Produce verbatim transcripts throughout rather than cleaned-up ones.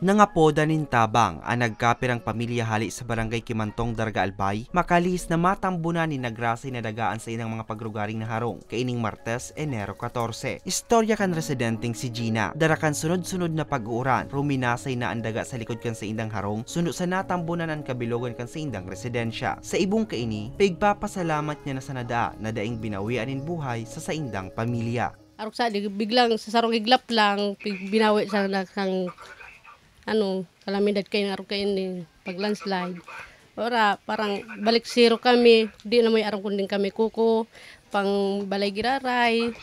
Nangapodan nin tabang an nagkapirang pamilya hale sa Barangay Kimantong, Daraga, Albay, makalihis na matambunan nin nagrasay na daga an saindang mga pagrugaring na harong kaining Martes, Enero katorse. Istorya kan residenteng si Gina, dara kan sunod-sunod na pag-uuran, ruminasay na an daga sa likod kan saindang harong, suno sa natambunan an kabilogan kan saindang residensya. Sa ibong kaini, pigpapasalamat niya na sa nadaa na daing binawian nin buhay sa saindang pamilya. Arog sa di, biglang sa sarong iglap lang, pig-, binawi sa na-, kang, ano, kalamidad kayo na arog kayo ni pag-landslide. Ora, parang balik zero kami, di na may arong kunding kami kuko, pang balay giraray,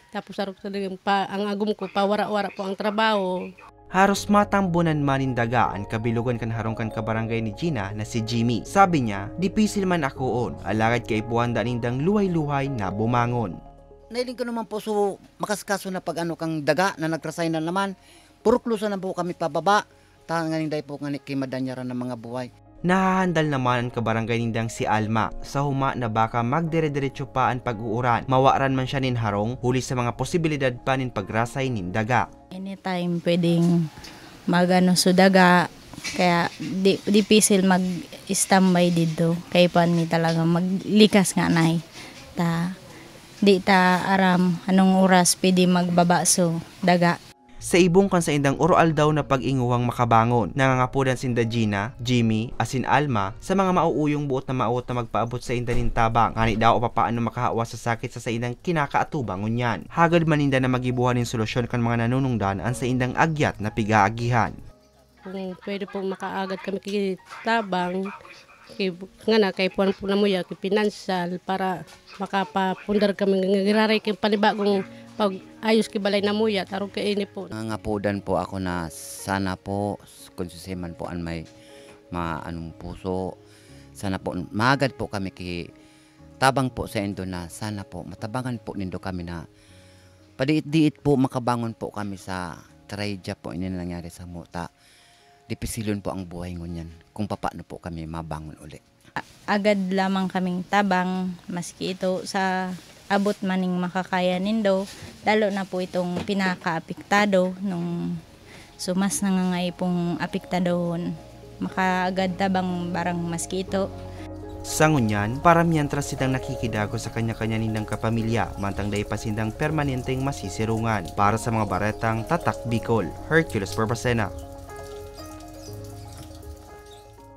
tapos arog sa di, pa, ang agom ko, pawara-wara po ang trabaho. Haros matambunan man nin daga an kabilogan kan harong kan kabarangay ni Gina na si Jimmy. Sabi niya, dipisil man akoon, alagad kaipuhan da nindang luhay-luhay na bumangon. Nahiling ko naman po, so, makaskaso na pag ano kang daga na nagrasay na naman. Puruklusan na po kami pababa. Ta nganing dai po ngani kay madanyaran ng mga buhay. Nahahandal naman an kabarangay nindang si Alma. Sa huma na baka magdire-diretso pa an pag-uuran, mawaran man siya nin harong huli sa mga posibilidad pa nin pagrasay nin daga. Anytime pwedeng mag-ano sa daga, kaya di, dipisil mag-standby dito. Kaya pan mi talaga maglikas nga nay. Ta, di ta aram anong oras pwede magbaba so daga. Sa ibong kan saindang oro-aldaw na pag-inguhang makabangon, nangangapodan sinda Gina, Jimmy, asin Alma sa mga mauuyong boot na maawot na magpaabot sainda nin tabang, ngani daw o papaano makahawa sa sakit sa saindang kinakaatubang ngunyan. Hagad man ninda na magibohan nin solusyon kan mga nanunungdan an saindang agyat na pig-aagihan. Kung pwede pong makaagad kami ki tabang, ki-, ngana, kay puan po namuya, ki pinansyal, para makapapundar kami, giraray ki panibagong pag-ayos ki balay namuya, tarog kaini po. Nangangapodan po ako na sana po, kung sisay man po an may maanong puso, sana po, maagad po kami ki tabang po saindo na sana po, matabangan po nindo kami na padiit-diit po makabangon po kami sa trahedya po ini na nangyari sa muta. Dipisilon po ang buhay ngunyan kung papaano po kami mabangon uli. Agad lamang kaming tabang, maski ito sa abot man ning makakaya nindo, lalo na po itong pinakaapektado nung so mas nangangay pong apektadon. Makaagad tabang barang maski ito. Sa ngunyan, para miyentras sindang nakikidagos sa kanya-kanya nindang kapamilya, mantang dai pa sindang permanenteng masisirungan. Para sa mga baretang Tatak Bicol, Hercules Barbacena.